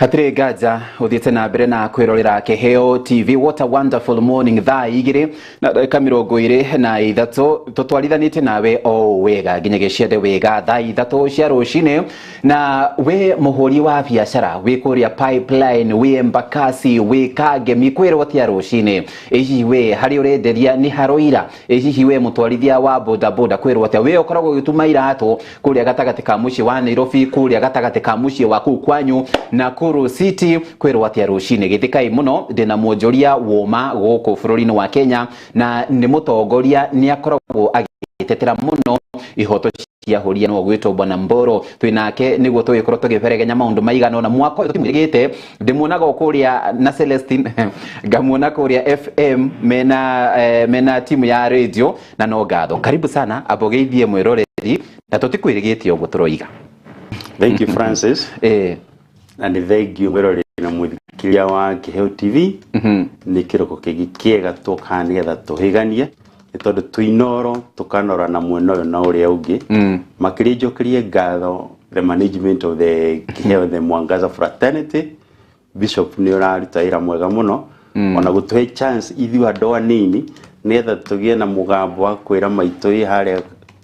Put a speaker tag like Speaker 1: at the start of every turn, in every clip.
Speaker 1: Hatirĩ nganja ũthiĩte na mbere na kwĩrorera Kĩheo TV. What a wonderful morning. Thaa 2:23 tũtwarithanĩtie nawe o wega nginyagia ciende wega thaa 3 cia rũcinĩ. Na we mũhũri wa biacara wĩ kũrĩa Pipeline, wĩ Embakasi, wĩ Kangemi, kwĩrwo atĩa rũcinĩ? Ĩ hihi we harĩa ũrenderia nĩ haroira? Ĩ hihi we mũtwarithia wa bodaboda kwĩrwo atĩa? We ũkoragwo ũgĩtuma iratũ kũrĩa gatagatĩ ka mũciĩ wa Nairobi, kũrĩa gatagatĩ ka mũciĩ wa kũu kwanyu Nakuru City, kwĩrwo atĩa rũcinĩ? Gĩthĩkai mũno, ndĩna mwonjoria woma gũkũ bũrũri-inĩ wa Kenya, na nĩ mũtongoria, nĩ akoragwo agĩtetera mũno ihoto cia ahũri no gwĩtwo Bwana Mboro. Twĩ nake nĩguo tũgĩkorwo tũgĩberegenya maũndũ maigana ũna. Mwaka ũyũ tũtimwĩrĩgĩte, ndĩmuonaga o kũrĩa na Celestine, ngamuona kũrĩa FM mena timu ya radio, na no ngatho. Karibu sana, ambogeithie mwĩroreri, na tũtikwĩrĩgĩte ũguo tũroiga.
Speaker 2: Thank you, Francis. Na nĩ thank you mwĩroreri na mwĩthikĩria wa Kĩheo TV. Nĩ kĩroko kĩngĩ kĩega tũkaga nĩgetha tũhĩganie, nĩ tondũ tũinoro tũkanora na mwena ũyũ na ũrĩa ũngĩ. Makĩria njokerie ngatho the management of the Kĩheo, the Mwangaza Fraternity. Bishop nĩ ũraruta wĩra mwega mũno, ona gũtũhe chance ithuĩ andũ anini nĩgetha tũgĩe na mũgambo wa kwĩra maitũ ĩ harĩa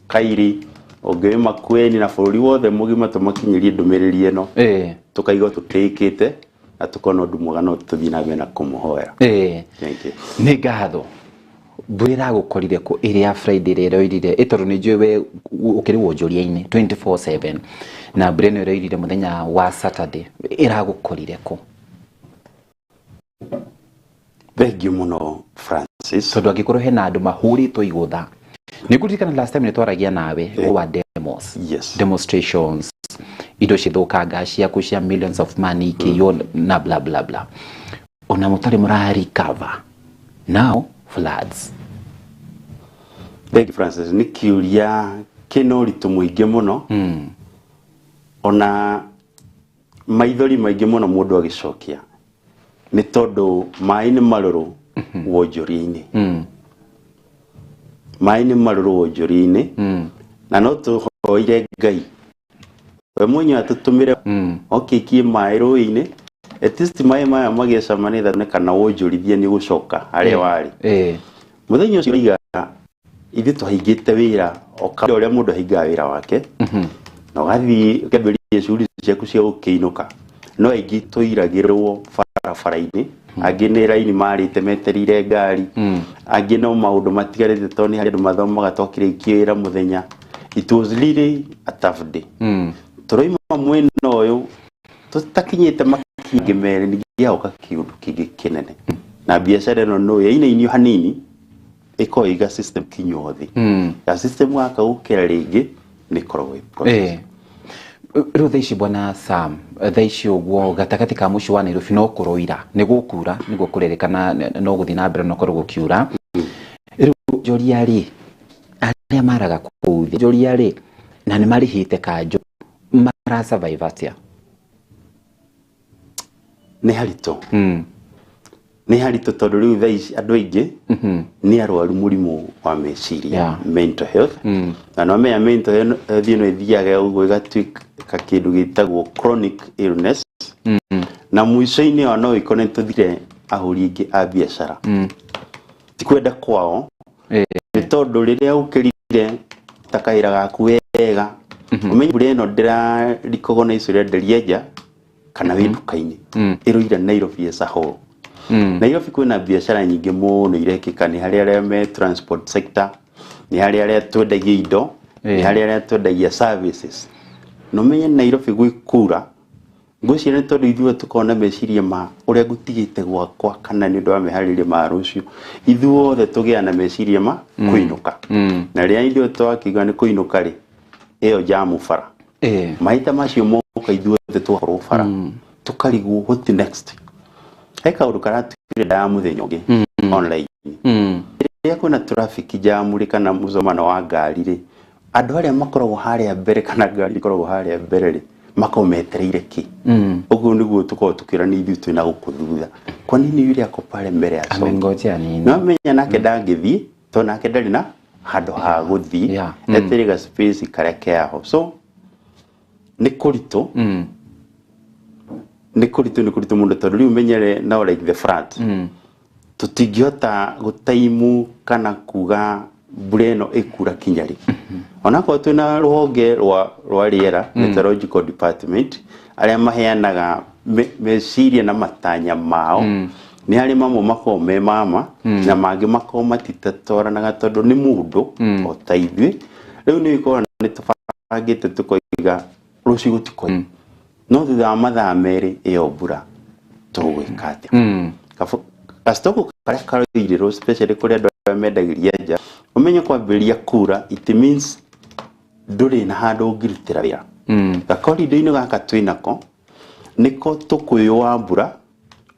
Speaker 2: Kairi, ũngĩ wĩ Makueni na bũrũri wothe mũgima, tũmakinyĩrie ndũmĩrĩri ĩno. Tũkaigua tũtĩĩkĩte na tũkona ũndũ mwega, no tũthiĩ na mbere na kũmũhoera. Thank you.
Speaker 1: Nĩ ngatho. Mbura ĩragũkorire kũ ĩrĩa Friday ĩrĩa ĩroirire? Ĩ tondũ nĩ njũĩ we ũkĩrĩ wonjoria-inĩ 24/7, na mbura ĩno ĩroirire mũthenya wa Saturday ĩragũkorire kũ?
Speaker 2: Thank you mũno, Francis.
Speaker 1: Tondũ angĩkorwo hena andũ mahũrĩtwo igũtha, nĩ ngũririkana last time nĩ twaragia nawe wa demos, demonstrations, indo cithũkanga ciaku cia millions of money ikĩiywo na bla bla bla, ona mũtarĩ mũra recover, now floods.
Speaker 2: Thank you, Francis. Nĩ kĩũria kĩna ũritũ mũingĩ mũno, ona maithori maingĩ mũno mũndũ agĩcokia, nĩ tondũ maĩ nĩ marũrũ wonjoria-inĩ. Maĩ nĩ marũrũ wonjoria-inĩ, na no tũhoire Ngai we mwenyewe atũtũmĩre okĩkie maĩ rũĩ-inĩ, at least maĩ maya magĩe cama, nĩgetha tuone kana wonjorithia nĩ ũgũcoka harĩa warĩ. Mũthenya ũcio iga ithuĩ twahingĩte wĩra o kawaida ũrĩa mũndũ ahingaga wĩra wake, na ũgathiĩ ũkĩambĩrĩria shughuli ciaku cia gũkĩinũka, no aingĩ tũiragĩrwo barabara-inĩ, angĩ nĩ raini marĩte metereire ngari, angĩ no maũndũ matigarĩte, tondũ nĩ harĩ andũ mathomaga twakĩrĩkia wĩra mũthenya. It was really a tough day. Tũroima mwena ũyũ tũtakinyĩte makinya merĩ, ningĩ gĩagoka kĩũndũ kĩngĩ kĩnene, na biacara ĩno no yainainio hanini, ĩkorwo ĩiga system kinywo thĩ ya system gaka gũkĩra rĩngĩ nĩ ĩkoragwo ĩ process.
Speaker 1: Rĩu thaa ici, Bwana Sam, thaa ici ũguo gatagatĩ ka mũciĩ wa Nairobi no kũroira, nĩ gũkura, nĩguo kũrerĩkana no gũthiĩ na mbere no korwo gũkiura. Rĩu njoria rĩ, arĩa maraga kũu thĩ, njoria rĩ, na nĩ marĩhĩte kanjũ, mara survive atĩa?
Speaker 2: Nĩ haritũ. Nĩ haritũ tondũ rĩu thaa ici andũ aingĩ nĩ arwaru mũrimũ wa meciria, mental health. Na no menya mental health ĩno ĩthiaga ũguo ĩgatuĩka kĩndũ gĩtagwo chronic illness, na mũico-inĩ wa no ĩkone tũthire ahũri aingĩ a biacara ti kwenda kwao, nĩ tondũ rĩrĩa ũkĩrire ta kawĩra gaku wega, ũmenye mbura ĩno ndĩra recognize ũrenderia nja kana wĩ nduka-inĩ. Ĩroira Nairobi as a whole. Nairobi kwĩna biacara nyingĩ mũno irekĩka, nĩ harĩ arĩa me transport sector, nĩ harĩ arĩa twendagia indo, nĩ harĩ arĩa twendagia services, na ũmenye Nairobi gwĩ kura ngwĩciria nĩ tondũ ithuĩ tũkoragwo na meciria ma ũrĩa ngũtigĩte gwakwa kana nĩ ũndũ wa meharĩrĩria ma rũciũ, ithuothe tũgĩaga na meciria ma kũinũka, na rĩrĩa ithuĩ twakiuga nĩ kũinũka rĩ, ĩyo jamu bara, mahinda macio moka ithuothe twakorwo bara, tũkarigwo what next. He kaũndũ karatuire ndaya mũthenya ũngĩ online. Rĩrĩa kwĩna traffic jam rĩ, kana mũcomano wa ngari rĩ, andũ arĩa makoragwo harĩa mbere kana ngari ikoragwo harĩa mbere rĩ, makoragwo metereire kĩ? Ũguo nĩguo tũkoragwo tũkĩra nĩ ithuĩ twĩna gũkũ thutha, kwa nini yule ako pale mbere asonge?
Speaker 1: Amengojea nini?
Speaker 2: No menya nake ndangĩthiĩ tondũ nake ndarĩ na handũ ha gũthiĩ. Etereire ga space karĩa keaho, so nĩ kũritũ. Nĩ kũritũ, nĩ kũritũ mũno, tondũ rĩu menyere now like the flood, tũtingĩhota gũtaimu kana kuga mbura ĩno ĩkura kinya rĩ. Onakorwo twĩna rũhonge rwa rĩera, meteorological department, arĩa maheanaga meciria na matanya mao, nĩ harĩ mamwe makoragwo me mama na mangĩ makoragwo matitatwaranaga, tondũ nĩ mũndũ o ta ithuĩ. Rĩu nĩ gũkorwo nĩ tũbangĩte tũkoiga rũciũ gũtikoira, no thutha wa mathaa 2 ĩyo mbura, tũgwĩka atĩa? Gacitoko karĩa karoirĩrwo, especially kũrĩ andũ arĩa mendagĩria nja, ũmenye kwambĩrĩria kura, it means ndũrĩ na handũ ũngĩrutĩra wĩra. Gakorindo-inĩ gaka twĩnako nĩko tũkwĩyũa mbura.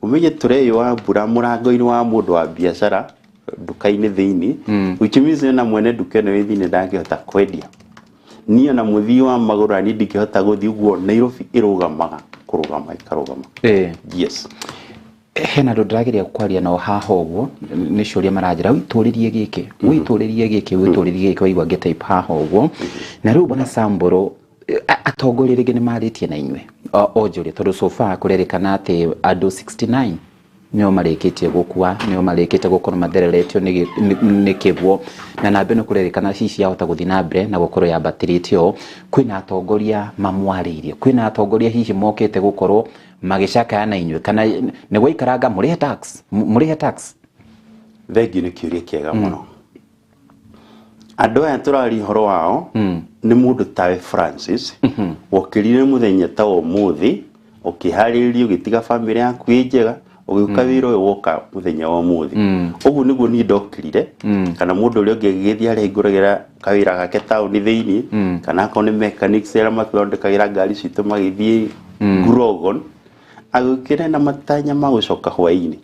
Speaker 2: Ũmenye tũreyũa mbura mũrango-inĩ wa mũndũ wa biacara nduka-inĩ thĩinĩ, which means ona mwene nduka ĩno ĩ thĩinĩ ndangĩhota kwendia. Niĩ ona mũthii wa magũrũ na niĩ ndingĩhota gũthiĩ. Ũguo Nairobi ĩrũgamaga kũrũgama ĩkarũgama. Yes.
Speaker 1: Hena andũ ndĩrageria kwaria nao haha ũguo, nĩ ciũria maranjĩra, wĩtũrĩrie gĩkĩ, wĩtũrĩrie gĩkĩ, wĩtũrĩrie gĩkĩ, waigua ngĩtype haha ũguo. Na rĩu bwana Samburu, atongoria rĩngĩ nĩ marĩtie na inyuĩ onjoria, tondũ so far kũrerĩkana atĩ andũ 69 nĩo marĩkĩtie gũkua, nĩo marĩkĩte gũkorwo mathereretio nĩ kĩguo, na namba ĩno kũrerĩkana hihi yahota gũthiĩ na mbere na gũkorwo yambatĩrĩte ũũ. Kwĩna atongoria mamwarĩirie? Kwĩna atongoria hihi mokĩte gũkorwo magĩcakaya na inyuĩ, kana nĩ gwaikaranga mũrĩhe tax, mũrĩhe tax?
Speaker 2: Thengiũ, nĩ kĩũria kĩega mũno. Andũ aya tũraria ũhoro wao nĩ mũndũ tawe Francis, wokĩrire mũthenya ta wa ũmũthĩ, ũkĩharĩrĩria, ũgĩtiga bamĩrĩ yaku ĩ njega, ũgĩũka wĩra ũyũ woka mũthenya wa ũmũthĩ. Ũguo nĩguo niĩ ndokĩrire, kana mũndũ ũrĩa ũngĩ agĩgĩthiĩ harĩa ahingũragĩra kawĩra gake taũni thĩinĩ, kana akorwo nĩ mechanics arĩa mathondekagĩra ngari citũ magĩthiĩ Grogon, agĩũkĩra na matanya ma gũcoka hwaĩ-inĩ.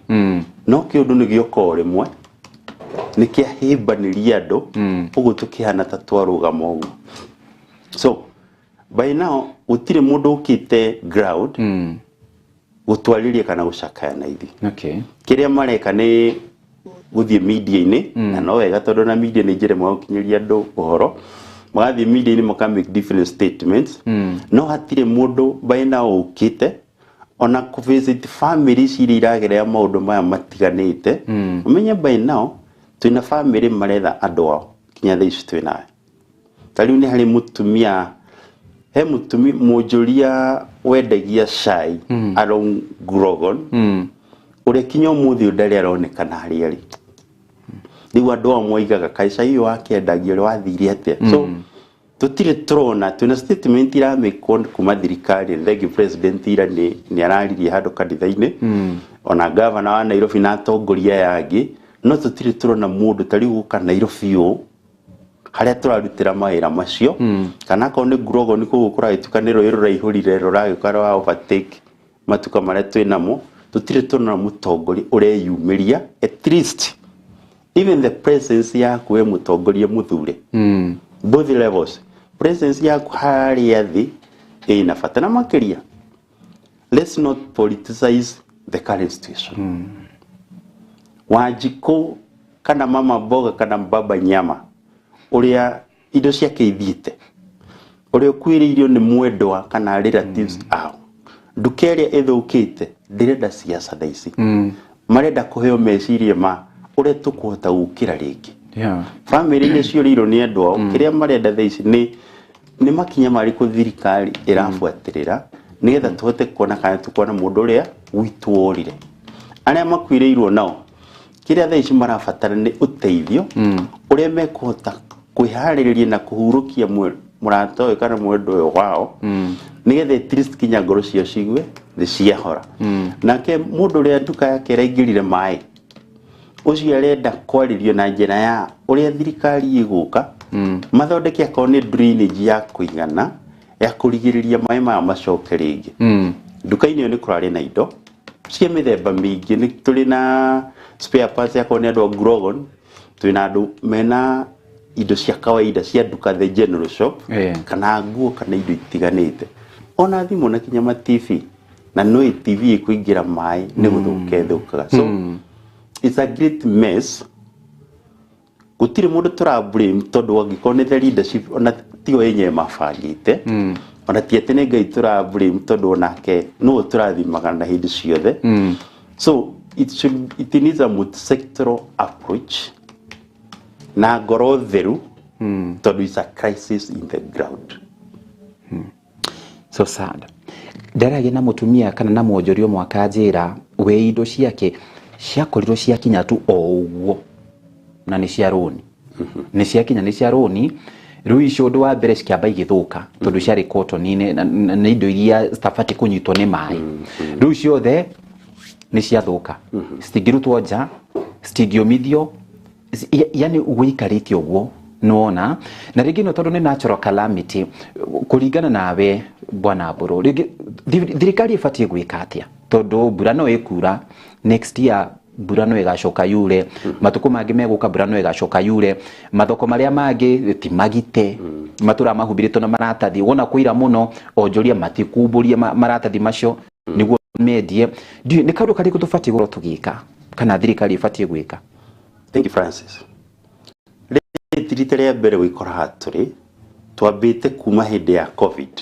Speaker 2: No kĩũndũ nĩ gĩoka o rĩmwe, nĩ kĩahĩmbanĩria andũ ũguo, tũkĩhana ta twarũgama ũguo. So by now gũtirĩ mũndũ ũkĩte ground gũtwarĩria kana gũcakaya na ithuĩ. Kĩrĩa mareka nĩ gũthiĩ media-inĩ, na no wega, tondũ na media nĩ njĩra ĩmwe ya gũkinyĩria andũ ũhoro. Magathiĩ media-inĩ maka make different statements, no hatirĩ mũndũ by now ũkĩte ona kũ visit family ici iria iragerera maũndũ maya matiganĩte. Ũmenye by now twĩna family maretha andũ ao kinya thaa ici twĩnawe. Ta rĩu nĩ harĩ mũtumia, he mũtumi mũnjũria wendagia cai along Grogon, ũrĩa kinya ũmũthĩ ũyũ ndarĩ aronekana harĩa arĩ. Rĩu andũ ao moigaga, kaĩ cai ũyũ wakĩendagia ũrĩa wathire atĩa? So tũtirĩ tũrona. Twĩna statement iramĩkwo kuma thirikari. Thank you, president ira nĩ araririe handũ kanitha-inĩ, ona gavana wa Nairobi na atongoria aya angĩ, no tũtirĩ tũrona mũndũ ta rĩu gũka Nairobi ũũ harĩa tũrarutĩra mawĩra macio, kana akorwo nĩ Grogon kũu kũragĩtuĩka nĩ rũĩ rũraihũrire rũragĩũka rwa overtake matuka marĩa twĩ namo. Tũtirĩ tũrona mũtongoria ũreyumĩria, at least even the presence yaku we mũtongoria mũthure, both levels, presence yaku harĩa thĩ ĩna bata. Na makĩria, let's not politicize the current situation. Wanjikũ kana mama mboga kana baba nyama, ũrĩa indo ciake ithiĩte, ũrĩa ũkuĩrĩirio nĩ mwendwa kana relatives ao, nduka ĩrĩa ĩthũkĩte, ndĩrenda siasa thaa ici. Marenda kũheo meciria ma ũrĩa tũkũhota gũkĩra rĩngĩ. Bamĩrĩ iria ciũrĩirwo nĩ andũ ao, kĩrĩa marenda thaa ici nĩ makinya marĩkũ thirikari ĩrabuatĩrĩra nĩgetha tũhote kuona kana tũkuona mũndũ ũrĩa witũ worire. Arĩa makuĩrĩirwo nao, kĩrĩa thaa ici marabatara nĩ ũteithio ũrĩa mekũhota kwĩharĩrĩria na kũhurũkia mũrata ũyũ kana mwendwa ũyũ wao, nĩgetha at least kinya ngoro ciao cigue nĩ ciahora. Nake mũndũ ũrĩa nduka yake ĩraingĩrire maĩ, ũcio arenda kwarĩrio na njĩra ya ũrĩa thirikari ĩgũka mathondeke akorwo nĩ drainage ya kũigana ya kũrigĩrĩria maĩ maya macoke rĩngĩ. Nduka-inĩ ĩyo nĩ kũrarĩ na indo cia mĩthemba mĩingĩ, nĩ tũrĩ na spare parts akorwo nĩ andũ a Grogon, twĩna andũ mena indo cia kawaida cia nduka, the general shop, kana nguo kana indo itiganĩte, ona thimũ na kinya ma TV. Na nĩ TV ĩkũingĩra maĩ nĩ gũthũka ĩthũkaga. So it's a great mess. Gũtirĩ mũndũ tũra blame, tondũ angĩkorwo nĩ the leadership, ona tigo yenyewe mabangĩte. Ona ti atĩ nĩ Ngai tũra blame, tondũ onake nĩwe tũrathimaga na hĩndĩ ciothe. So it needs a multi-sectoral approach na ngoro theru, tondũ it's a crisis in the ground.
Speaker 1: So sad. Ndaragia na mutumia kana na mwonjoria ũmwe akanjĩra we indo ciake ciakorirwo ciakinya tu o ũguo, na nĩ cia rũni, nĩ ciakinya, nĩ cia rũni. Rĩu icio ũndũ wa mbere cikĩamba igĩthũka tondũ ciarĩ cotton-inĩ na nĩ indo iria citabatiĩ kũnyitwo nĩ maĩ. Rĩu ciothe nĩ ciathũka, citingĩrutwo nja, citingĩũmithio, yani gũikarĩte ũguo nĩwona. Na rĩngĩ no tondũ nĩ natural calamity. Kũringana nawe, bwana Mbũrũ, rĩngĩ thirikari ĩbatiĩ gwĩka atĩa? Tondũ mbura no ĩkura next year, mbura no ĩgacoka yure, matukũ mangĩ megũka mbura no ĩgacoka yure. Mathoko marĩa mangĩ ti magite, matũra mahumbĩrĩtwo na maratathi. Wona kũira mũno, onjoria matikumbũrie maratathi macio nĩguo mendie. Ndiũĩ nĩ kaũndũ karĩkũ tũbatiĩ gũkorwo tũgĩka kana thirikari ĩbatiĩ gwĩka.
Speaker 2: Thank you, Francis. Rĩrĩ ti rita rĩa mbere gwĩkora haha tũrĩ. Twambĩte kuma hĩndĩ ya COVID.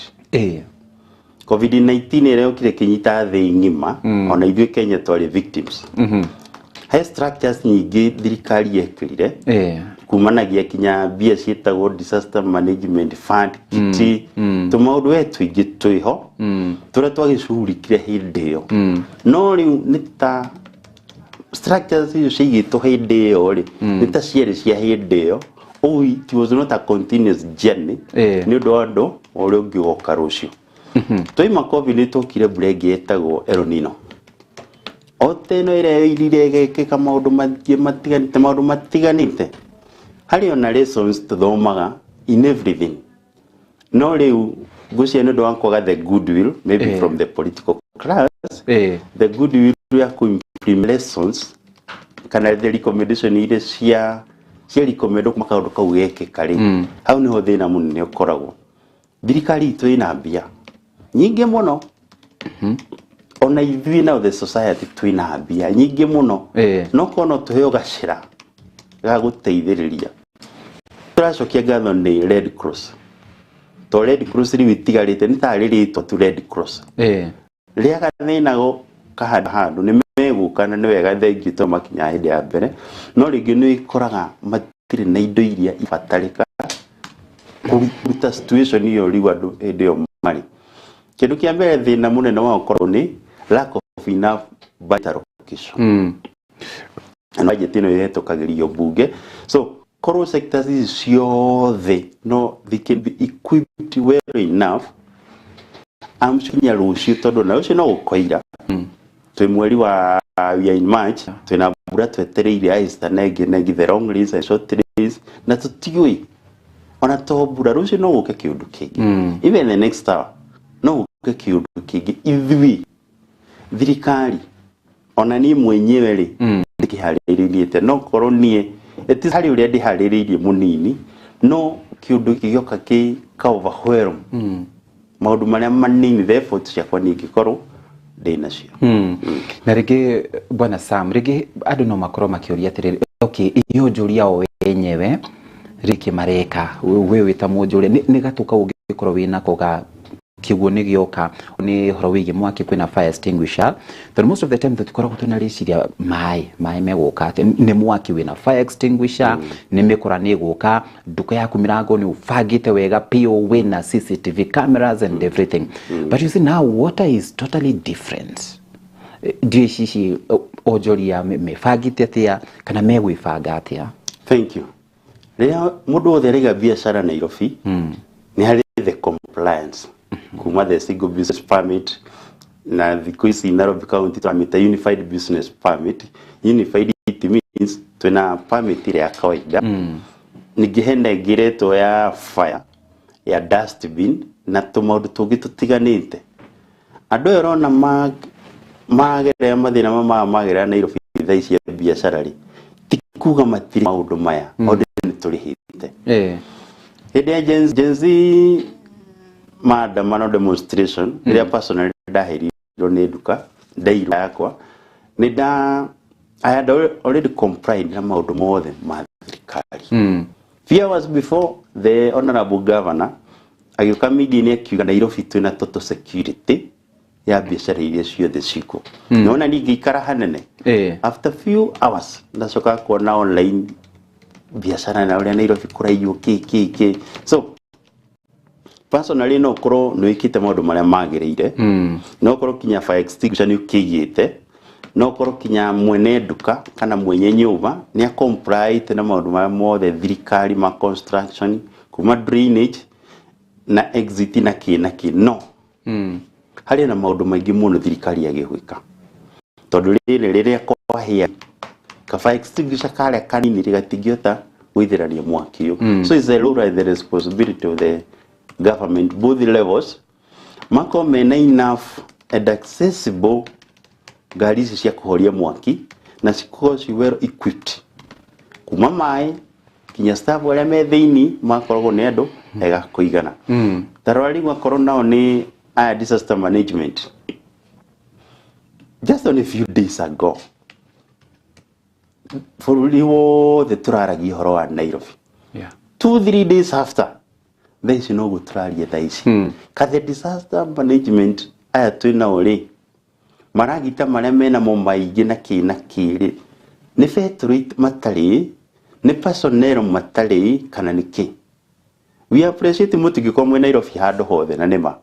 Speaker 2: COVID-19 ĩrĩa yokire ĩkĩnyita thĩ ng'ima, ona ithuĩ Kenya twarĩ victims. He structures nyingĩ thirikari yekĩrire, kumanagia kinya mbia ciĩtagwo disaster management fund kiti, tũmaũndũ we tũingĩ twĩho tũrĩa twagĩcugurikire hĩndĩ ĩyo. No rĩu nĩ ta structures icio ciaigĩtwo hĩndĩ ĩyo rĩ, nĩ ta ciarĩ cia hĩndĩ ĩyo. Ũguo it was not a continuous journey, nĩ ũndũ wa ũndũ ũrĩa ũngĩ ũgoka rũciũ. Twaima COVID, nĩ twokire mbura ĩngĩ ĩtagwo El Nino, o ta ĩno ĩrĩa ĩirire ĩgekĩka maũndũ maingĩ matiganĩte, maũndũ matiganĩte. Harĩ ona lessons tũthomaga in everything. No rĩu ngwĩciria nĩ ũndũ wa kwaga the goodwill maybe from the political class, the goodwill ya ku implement lessons kana the recommendation iria cia recommend kuma kaũndũ kau gekĩka rĩ, hau nĩho thĩna mũnene ũkoragwo. Thirikari itũ ĩna mbia nyingĩ mũno, ona ithuĩ nao the society twĩna mbia nyingĩ mũno, no korwo no tũheo gacĩra ga gũteithĩrĩria. Tũracokia ngatho nĩ Red Cross, to Red Cross rĩu itigarĩte nĩ tarĩ rĩtwa tu Red Cross. Rĩrĩa gathĩna kahanda handũ nĩ megũka, na nĩ wega, thengiũ to makinya hĩndĩ ya mbere, no rĩngĩ nĩ ũkoraga matirĩ na indo iria ibatarĩka kũruta situation ĩyo. Rĩu andũ hĩndĩ ĩyo marĩ kĩndũ kĩa mbere, thĩna mũnene wao ũkoragwo nĩ lack of enough budget allocation. Na budget ĩno ĩhetũkagĩrio mbunge, so korwo sectors ici ciothe no they can be equipped well enough, I'm sure kinya rũciũ, tondũ na rũciũ no gũkoira. Twĩ mweri wa, we are in March, twĩna mbura twetereire ya Easter na ĩngĩ na ĩngĩ, the long rains and short rains, na tũtiũĩ ona to mbura, rũciũ no gũke kĩũndũ kĩngĩ. Even the next hour no gũke kĩũndũ kĩngĩ. Ithuĩ thirikari, ona niĩ mwenyewe rĩ, ndĩkĩharĩrĩirie atĩa? No korwo niĩ ĩti harĩ ũrĩa ndĩharĩrĩirie mũnini, no kĩũndũ gĩkĩ gĩoka kĩ ka overwhelm maũndũ marĩa manini, the effort ciakwa niĩ ingĩkorwo ndĩ nacio.
Speaker 1: Na rĩngĩ, bwana Sam, rĩngĩ andũ no makorwo makĩũria atĩrĩrĩ, okay, inyuĩ o wenyewe rĩngĩ mareka we wĩ ta mwonjoria, nĩ gatũ kau ũngĩkorwo wĩnako ga kĩguo nĩ gĩoka, nĩ ũhoro wĩgiĩ mwaki, kwĩna fire extinguisher? Tondũ most of the time tũtikoragwo twĩna rĩciria maĩ megũka atĩ nĩ mwaki, wĩna fire extinguisher, nĩ mĩkora nĩ ĩgũka, nduka yaku mĩrango nĩ ũbangĩte wega biũ, wĩna CCTV cameras and everything. But you see, now water is totally different. Ndiũĩ ici onjoria mebangĩte atĩa kana megwĩbanga atĩa?
Speaker 2: Thank you. Rĩrĩa mũndũ wothe araiga biacara Nairobi, nĩ harĩ the compliance kuma the single business permit, na thikũ ici Nairobi County twamĩta unified business permit. Unified, it means twĩna permit ĩrĩa ya kawaida, ningĩ hena ĩngĩ ĩretwo ya fire, ya dustbin na tũmaũndũ tũngĩ tũtiganĩte. Andũ aya ũrona magerera mathĩna maya magerera Nairobi thaa ici cia biacara rĩ, ti kuga matirĩ maũndũ maya, maũndũ nĩ tũrĩhĩte. Hĩndĩ ya Gen Z maandamano, demonstration, rĩrĩa personally ndaherirwo nĩ nduka, ndairwo yakwa, nĩ nda I had already complied na maũndũ mothe ma thirikari. Few hours before, the honorable governor Agĩũka media-inĩ akiuga Nairobi twĩna total security ya biacara iria ciothe cikuo. Nona niĩ ngĩikara hanene, after few hours ndacoka kuona online biacara na ũrĩa Nairobi kũraiywo kĩ kĩ kĩ. So personally, no ũkorwo nĩ wĩkĩte maũndũ marĩa magĩrĩire, no ũkorwo kinya fire extinguisher nĩ ũkĩigĩte, no ũkorwo kinya mwene nduka kana mwenye nyũmba nĩ acomplyte na maũndũ marĩa mothe thirikari ma construction, kuma drainage na exit na kĩ na kĩ, no harĩ na maũndũ maingĩ mũno thirikari yagĩgwĩka, tondũ rĩrĩ rĩrĩa kwahĩa, ka fire extinguisher karĩa kanini gatingĩhota gũithĩrania mwaki ũyũ. So it's a role and the responsibility of the government, both levels, makorwo mena enough and accessible ngari ici cia kũhoria mwaki na cikorwo ci well equipped, kuma maĩ kinya staff arĩa me thĩinĩ makoragwo nĩ andũ ega kũigana. Tarora rĩu akorwo nao nĩ aya disaster management, just only few days ago bũrũri wothe tũraragia ũhoro wa Nairobi. 2-3 days after, thaa ici noguo tũraria thaa ici. Ka the disaster management aya twĩ nao rĩ, maragita marĩa menamo maingĩ na kĩ na kĩ rĩ, nĩ betũrũ matarĩ, nĩ personnel matarĩ, kana nĩ kĩ? We appreciate mũtingĩkorwo mwĩ Nairobi handũ hothe, na nĩma,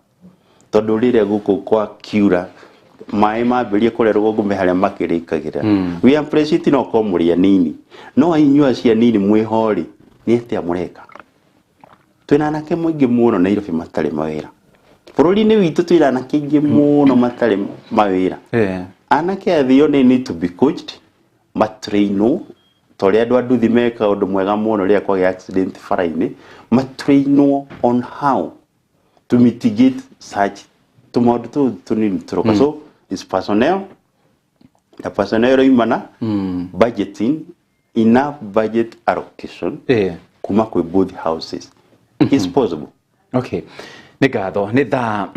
Speaker 2: tondũ rĩrĩa gũkũ kwa kiura maĩ mambĩrie kũrĩa rũgongo me harĩa makĩrĩkagĩra. We appreciate no korwo mũrĩ anini, no inyuĩ acio anini mwĩho rĩ, nĩ atĩa mũreka? Twĩna anake mũingĩ mũno Nairobi matarĩ mawĩra. Bũrũri-inĩ witũ twĩna anake aingĩ mũno matarĩ mawĩra. Anake athio they need to be coached, matrainwo ta ũrĩa andũ a nduthi meka ũndũ mwega mũno rĩrĩa kwagĩa accident bara-inĩ, matrainwo on how to mitigate such tũmaũndũ tũu tũnini tũroka. So it's personnel, na personnel ĩroimana budgeting, enough budget allocation kuma kwĩ both houses is possible.
Speaker 1: Okay, nĩ ngatho. Nĩ thaa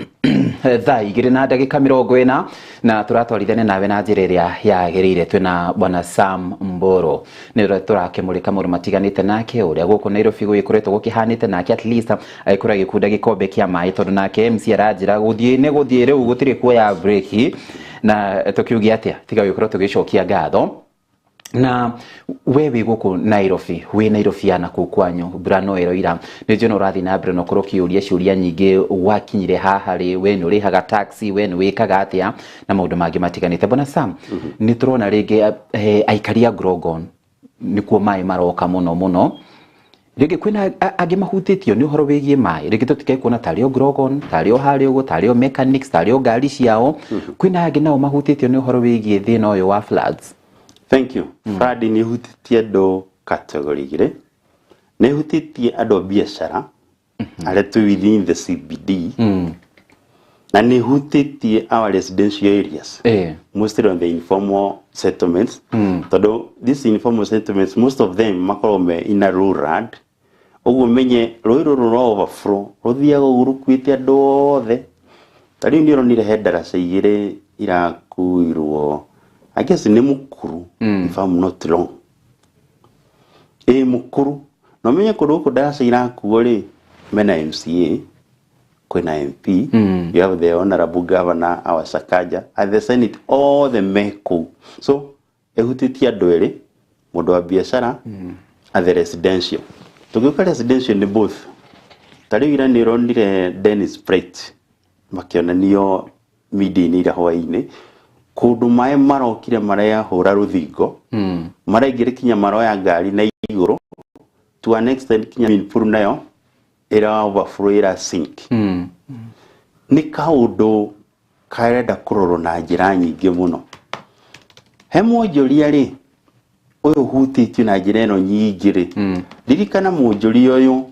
Speaker 1: 2:40 na tũratwarithania nawe na njĩra ĩrĩa yagĩrĩire. Twĩna Bwana Sam Mboro, nĩ ũrĩa tũrakĩmũrĩka maũndũ matiganĩte nake, ũrĩa gũkũ Nairobi gũgĩkoretwo gũkĩhanĩte, nake at least agĩkorwo agĩkunda gĩkombe kĩa maĩ, tondũ nake MC aranjĩra gũthiĩ nĩ gũthiĩ rĩu, gũtirĩ kuoya break, na tũkiuge atĩa tiga gũgĩkorwo tũgĩcokia ngatho. Na we wĩ gũkũ Nairobi, wĩ Nairobi ya nakũu kwanyu, mbura no ĩroira, nĩ njũĩ no ũrathiĩ na mbere na ũkorwo ũkĩũria ciũria nyingĩ. Wakinyire haha rĩ? We nĩ ũrĩhaga taxi? We nĩ wĩkaga atĩa? Na maũndũ mangĩ matiganĩte. Bwana Sam, nĩ tũrona rĩngĩ aikari a Grogon nĩkuo maĩ maroka mũno mũno. Rĩngĩ kwĩna angĩ mahutĩtio nĩ ũhoro wĩgiĩ maĩ, rĩngĩ tũtikae kuona tarĩ o Grogon, tarĩ o harĩa ũguo, tarĩ o mechanics, tarĩ o ngari ciao. Kwĩna angĩ nao mahutĩtio nĩ ũhoro wĩgiĩ thĩna ũyũ wa floods?
Speaker 2: Thank you. Flood nĩ ĩhutĩtie andũ category igĩrĩ. Nĩ ĩhutĩtie andũ a biacara arĩa twĩ within the CBD, na nĩ ĩhutĩtie our residential areas, mostly on the informal settlements, tondũ these informal settlements, most of them makoragwo me in a rural land. Ũguo menye rũĩ rũrũ rwa overflow rũthiaga ũguo rũkuĩte andũ othe. Ta rĩu nĩ ũronire he ndaraca igĩrĩ irakuirwo, I guess nĩ Mukuru, if I'm not wrong, ĩ Mukuru. Na ũmenye kũndũ gũkũ ndaraca irakuo rĩ, mena MCA, kwĩna MP, you have the honorable governor, our Sakaja, and the senate, othe me kũu. So ĩhutĩtie andũ erĩ, mũndũ wa biacara and the residential. Tũgĩũka residential nĩ both. Ta rĩu ira nĩ ũronire Dennis Bright makĩonanio media-inĩ ira hwaĩ-inĩ, kũndũ maĩ marokire marehũra rũthingo, maraingĩra kinya maroya ngari na igũrũ, to an extent kinya pool nayo ĩra overflow, ĩra sink. Nĩ kaũndũ karenda kũrorwo na njĩra nyingĩ mũno. He mwonjoria rĩ, ũyũ ũhutĩtio na njĩra ĩno nyingĩ rĩ, ririkana mwonjoria ũyũ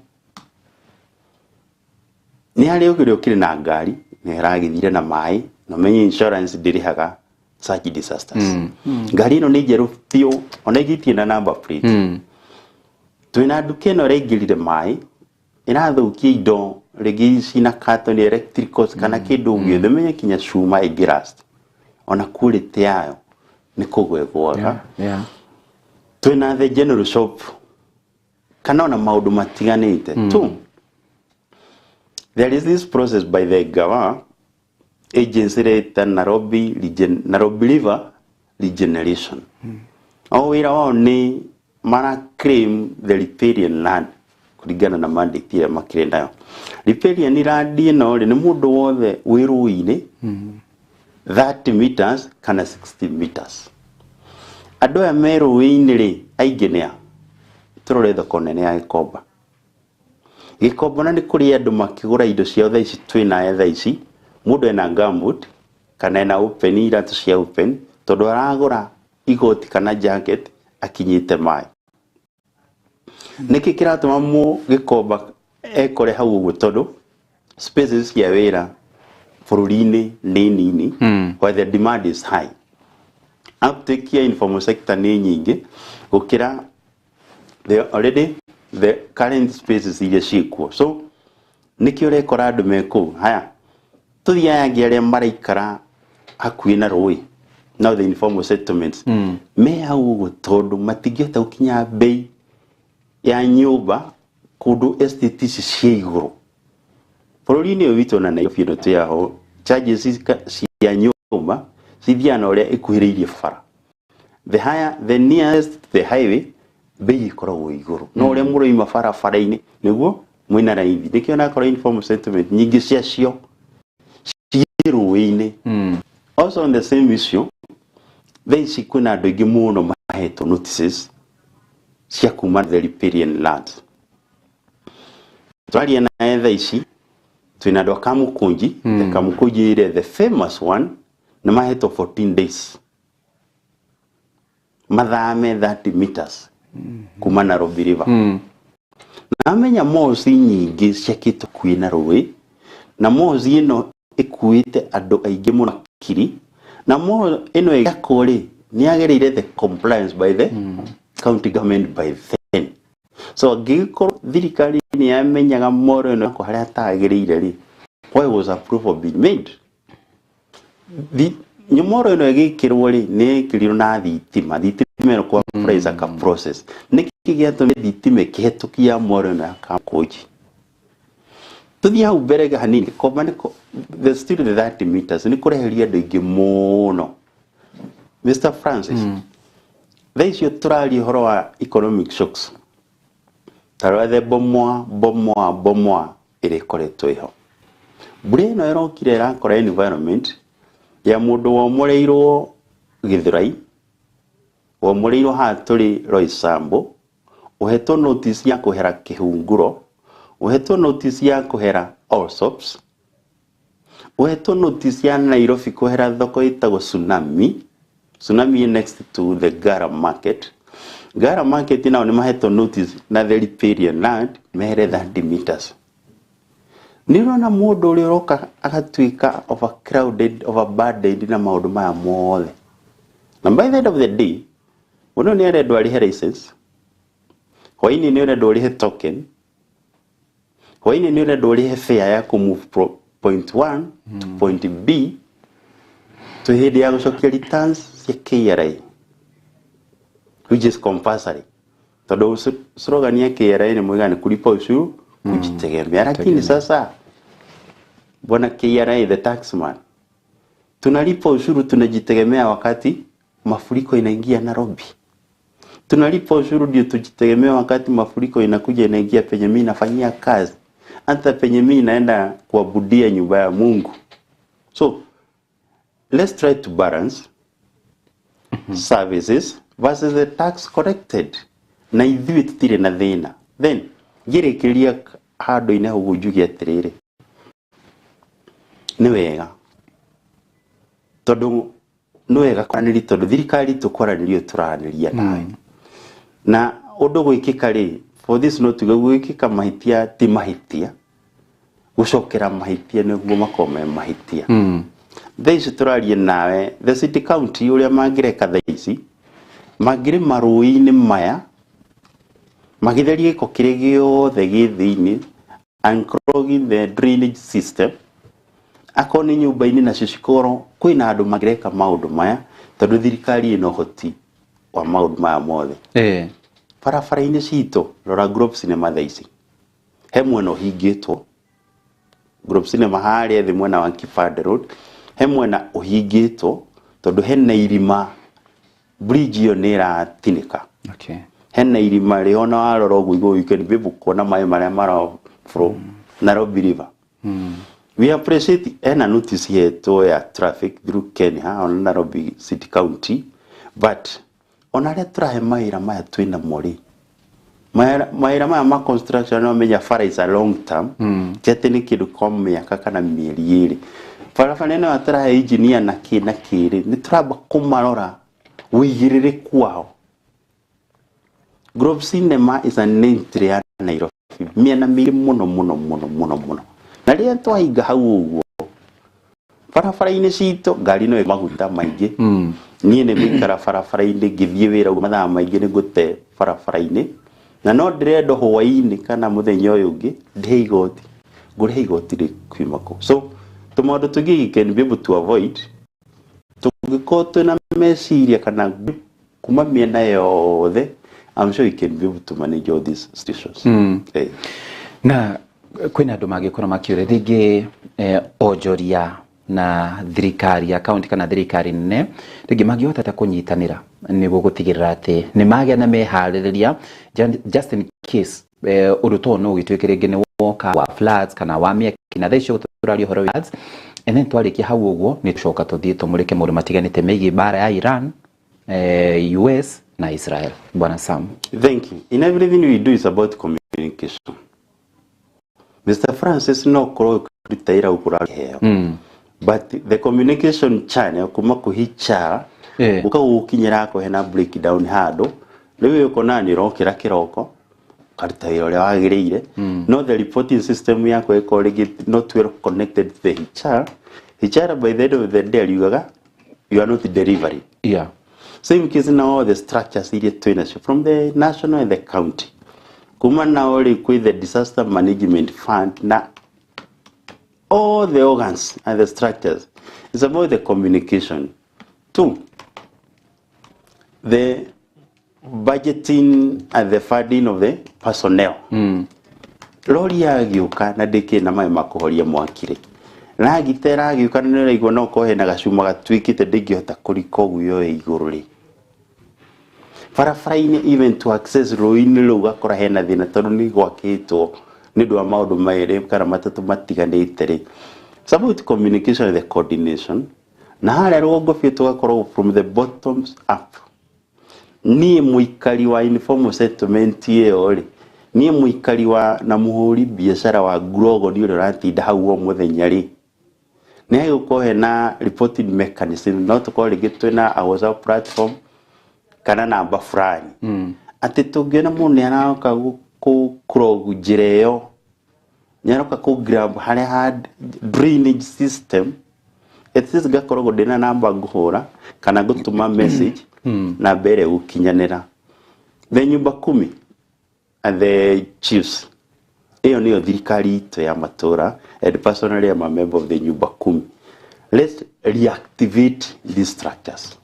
Speaker 2: nĩ harĩ ũkĩrĩ ũkĩrĩ na ngari nĩ ĩragĩthire na maĩ, na ũmenye insurance ndĩrĩhaga such disasters. Ngari ĩno nĩ njerũ biũ, ona ĩgĩtie na number plate. Twĩna nduka ĩno ĩraingĩrire maĩ, ĩrathũkia indo rĩngĩ cina carton, electricals kana kĩndũ gĩothe. Menye kinya cuma ĩngĩ rust, ona quality yayo nĩ kũgwa ĩgwaga. Twĩna the general shop kana ona maũndũ matiganĩte tu. There is this process by the Gawa agency ĩreta Nairobi, Nairobi River Regeneration. O wĩra wao nĩ mara claim the riparian land kũringana na mandate ĩrĩa makĩrĩ nayo. Riparian land ĩno rĩ, nĩ mũndũ wothe wĩ rũĩ-inĩ 30 meters kana 60 meters. Andũ aya me rũĩ-inĩ rĩ, aingĩ nĩ a? Tũrore thoko nene ya Gĩkomba. Gĩkomba na nĩ kũrĩ andũ makĩgũra indo ciao thaa ici twĩ naye thaa ici, mũndũ ena gumboot kana ena open, iratũ cia open, tondũ aragũra igoti kana jacket akinyĩte maĩ. Nĩkĩ kĩratũma mũ Gĩkomba ekore hau ũguo? Tondũ spaces cia wĩra bũrũri-inĩ nĩ nini, while the demand is high. Uptake ya informal sector nĩ nyingĩ gũkĩra the already the current spaces iria ciĩkuo. So nĩkĩo ũrekora andũ me kũu. Haya, tũthiĩ aya angĩ arĩa maraikara hakuhĩ na rũĩ, now the informal settlements, me hau ũguo tondũ matingĩhota gũkinya bei ya nyũmba kũndũ estate ici cia igũrũ bũrũri-inĩ ũyũ witũ na Nairobi ĩno twĩ aho. Charges cia nyũmba cithiaga na ũrĩa ĩkuhĩrĩirie bara. The higher, the nearest the highway, bei ĩkoragwo igũrũ, no ũrĩa mũroima barabara-inĩ nĩguo mwĩna raithi. Nĩkĩo nakorwo informal settlement nyingĩ ciacio ciĩ rũĩ-inĩ. Also on the same issue, thaa ici kwĩna andũ aingĩ mũno mahetwo notices cia kuma the riparian lands. Twaria naye thaa ici twĩna andũ a Kamukunji, the Kamukunji area, the famous one, nĩ mahetwo 14 days mathame 30 meters kuma Nairobi River. Na amenya malls nyingĩ ciakĩtwo hakuhĩ na rũĩ, na malls ĩno ĩkuĩte andũ aingĩ mũno kiri, na mall ĩno ĩgakwo rĩ, nĩ yagereire the compliance by the county government by then. So angĩgĩkorwo thirikari nĩ yamenyaga mall ĩno yakwo harĩa hatagĩrĩire rĩ, why was approval being made? Mall ĩno ĩgĩkĩrwo rĩ, nĩ ĩkĩrirwo na thitima. Thitima ĩno kwa price aka process, nĩkĩ gĩatũmire thitima ĩkĩhetũkia mall ĩno ya Kamukunji? Tũthiĩ hau mbere hanini. Gĩkomba nĩko the still the 30 meters nĩ kũreheria andũ aingĩ mũno. Mr Francis, thaa icio tũraria ũhoro wa economic shocks, ta rora the bomoa bomoa bomoa ĩrĩa ĩkoretwo ĩho. Mbura ĩno ĩrokire ĩrakora environment ya mũndũ womoreirwo Gĩthũrai, womoreirwo haha tũrĩ Roysambu, ũhetwo notice ya kũhera Kĩhunguro, ũhetwo notice ya kũhera Allsops, ũhetwo notice ya Nairobi kũhera thoko ĩtagwo Tsunami. Tsunami next to the Ngara Market. Ngara Market nao nĩ mahetwo notice na the riparian land mehere 30 meters. Nĩ ũrona mũndũ ũrĩa ũroka agatuĩka overcrowded, overburdened na maũndũ maya mothe, na by the end of the day mũndũ nĩ arendwo arĩhe license, hwainĩ nĩ ũrendwo ũrĩhe token, hwainĩ nĩ ũrendwo ũrĩhe fare ya kũ move from point 1 to point B, twĩ hĩndĩ ya gũcokia returns cia KRA, which is compulsory, tondũ slogan ya KRA nĩ mwega, nĩ kulipa ushuru kujitegemea. Lakini sasa bwana KRA, the taxman, tunalipa ushuru tunajitegemea wakati mafuriko inaingia Nairobi. Tunalipa ushuru ndio tujitegemea wakati mafuriko inakuja inaingia penye mimi nafanyia kazi, hata penye mimi naenda kuabudia nyumba ya Mungu. So let's try to balance services versus the tax collected, na ithuĩ tũtirĩ na thĩna. Then ngĩrĩkĩria handũ-inĩ hau njuge atĩrĩrĩ, nĩ wega tondũ nĩ wega kwaranĩria, tondũ thirikari tũkwaranĩrio tũraranĩria nawe na ũndũ gwĩkĩka rĩ, for this no tuge gwĩkĩka mahĩtia ti mahĩtia, gũcokera mahĩtia nĩguo makorwo me mahĩtia. Thaa ici tũraria nawe, the city county ũrĩa mangĩreka thaa ici, mangĩrĩma rũĩ-inĩ maya, magĩtheria gĩko kĩrĩa gĩothe gĩ thĩinĩ, unclogging the drainage system, akorwo nĩ nyũmba-inĩ nacio cikorwo kwĩna andũ mangĩreka maũndũ maya, tondũ thirikari ĩna ũhoti wa maũndũ maya mothe. Barabara-inĩ citũ, rora Globe Cinema thaa ici he mwena ũhingĩtwo. Globe Cinema harĩa thĩ mwena wa Kipande Road, he mwena ũhingĩtwo tondũ hena irima, bridge ĩyo nĩ ĩratinĩka. Hena irima rĩho na warora ũguo igũrũ you can be able kuona maĩ marĩa mara flow Nairobi River. We appreciate ena notice hetwo ya traffic through Kenya ona Nairobi City County, but ona arĩa tũrahe mawĩra maya twĩnamo rĩ, mawĩra maya ma construction no menya bara is a long term, ti atĩ nĩ kĩndũ kwa mĩaka kana mĩeri 2. Barabara ĩno tũrahe engineer na kĩ na kĩ rĩ, nĩ tũramba kũmarora wĩigĩrĩrĩku wao. Globe Cinema is an entry ya Nairobi mĩena mĩingĩ mũno mũno mũno mũno mũno, na rĩrĩa twahinga hau ũguo barabara-inĩ citũ ngari no maguta maingĩ. Niĩ nĩ gũikara barabara-inĩ ngĩthiĩ wĩra ũguo mathaa maingĩ nĩ ngũte barabara-inĩ, na no ndĩrenda hwaĩ-inĩ kana mũthenya ũyũ ũngĩ ndĩhe igoti, ngũrĩhe igoti rĩkiuma kũ. So tũmaũndũ tũingĩ you can be able to avoid tũngĩkorwo twĩna meciria kana kuma mĩena yothe. I'm sure we can be able to manage all these situations.
Speaker 1: Na kwĩna andũ mangĩkorwo makĩũria rĩngĩ onjoria na thirikari ya kaunti kana thirikari nene rĩngĩ mangĩhota ta kũnyitanĩra nĩguo gũtigĩrĩra atĩ nĩ magĩa na meharĩrĩria just in case ũndũ ta ũyũ no ũgĩtuĩke rĩngĩ nĩ woka wa floods kana wa mĩaki, na thaa icio tũraria ũhoro wa floods. And then twarĩkia hau ũguo nĩ tũcoka tũthiĩ tũmũrĩke maũndũ matiganĩte megiĩ mbara ya Iran, US na Israel. Bwana Sam.
Speaker 2: Thank you. In everything we do is about communication. Mr. Francis no korwo ũkĩruta wĩra gũkũ ũraheo. But the communication channel kuma kũ HR ũka gũgũkinyĩra akorwo hena breakdown handũ, rĩu ũkona nĩ ũrokĩra kĩroko ũkaruta wĩra ũrĩa wagĩrĩire, no the reporting system yaku ĩkorwo rĩngĩ not well connected to the HR. HR by the end of the day ariugaga you are not delivering. Same case now, all the structures iria twĩ nacio from the national and the county, kuma nao rĩ kwĩ the disaster management fund na all the organs and the structures. It's about the communication. Two, the budgeting and the funding of the personnel. Rori yagĩũka na ndĩkĩ na maĩ ma kũhoria mwaki rĩ, ragita ĩragĩũka na nĩũraigua no korwo hena gacuma gatuĩkĩte ndĩngĩhota kũrika ũguo yoe igũrũ rĩ, barabara-inĩ, even to access rũĩ-inĩ rũu gakora hena thĩna tondũ nĩ gwakĩtwo nĩ ũndũ wa maũndũ merĩ kana matatũ matiganĩte rĩ. It's about communication and the coordination, na harĩa rũgongo biũ tũgakorwo from the bottoms up. Niĩ mũikari wa informal settlement ĩyo rĩ, niĩ mũikari wa na mũhũri biacara wa Grogon ũrĩa ũratinda hau o mũthenya rĩ, nĩ hagĩgũkorwo hena reporting mechanism, no tũkorwo rĩngĩ twĩna a WhatsApp platform kana namba fulani atĩ tũngĩona mũndũ nĩ aroka kũ clog njĩra ĩyo, nĩ aroka kũ grab harĩa ha drainage system, at least ngakoragwo ndĩna namba ngũhũra kana ngũtũma message namba ĩrĩa ĩgũkinyanĩra. The nyumba kumi and the chiefs, ĩyo nĩyo thirikari itũ ya matũra, and personally I'm a member of the nyumba kumi. Let's reactivate these structures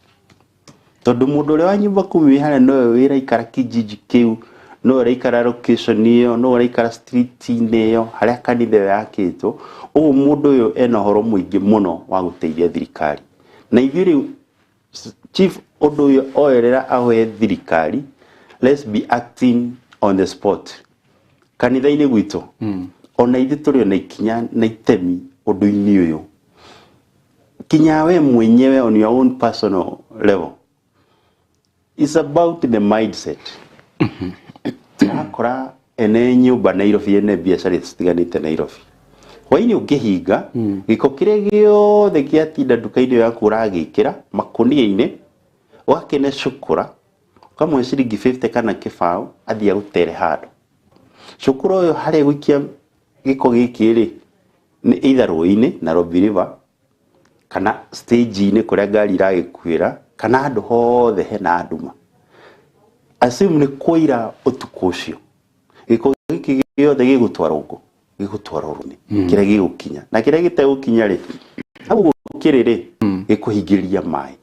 Speaker 2: tondũ mũndũ ũrĩa wa nyumba kumi wĩ harĩa nowe wĩraikara kijiji kĩu, nowe ũraikara location ĩyo, nowe ũraikara street-inĩ ĩyo harĩa kanitha ĩyo yakĩtwo. Ũguo mũndũ ũyũ ena ũhoro mũingĩ mũno wa gũteithia thirikari, na ithuĩ rĩu chief ũndũ ũyũ oerera ahoe thirikari, let's be acting on the spot kanitha-inĩ gwitũ. Ona ithuĩ tũrĩ ona ikinya na itemi ũndũ-inĩ ũyũ, kinya we mwenyewe on your own personal level. It's about the mindset. Turakora ene nyũmba Nairobi, ene biacara citiganĩte Nairobi, hwainĩ ũngĩhinga gĩko kĩrĩa gĩothe gĩatinda nduka-inĩ ĩyo yaku ũragĩkĩra makũnia-inĩ, ũgakĩne cukũra ũkamũhe ciringi 50 kana kĩbaũ athiĩ agũtere handũ. Cukũra ũyũ harĩa gũikia gĩko gĩkĩ rĩ, nĩ either rũĩ-inĩ Nairobi River kana stage-inĩ kũrĩa ngari iragĩkuĩra kana handũ hothe hena nduma. Assume nĩ kũira ũtukũ ũcio, gĩko gĩkĩ gĩothe gĩgũtwarwo kũ? Gĩgũtwarwo rũĩ kĩrĩa gĩgũkinya, na kĩrĩa gĩtegũkinya rĩ, hau kĩrĩ rĩ, gĩkũhingĩrĩria maĩ.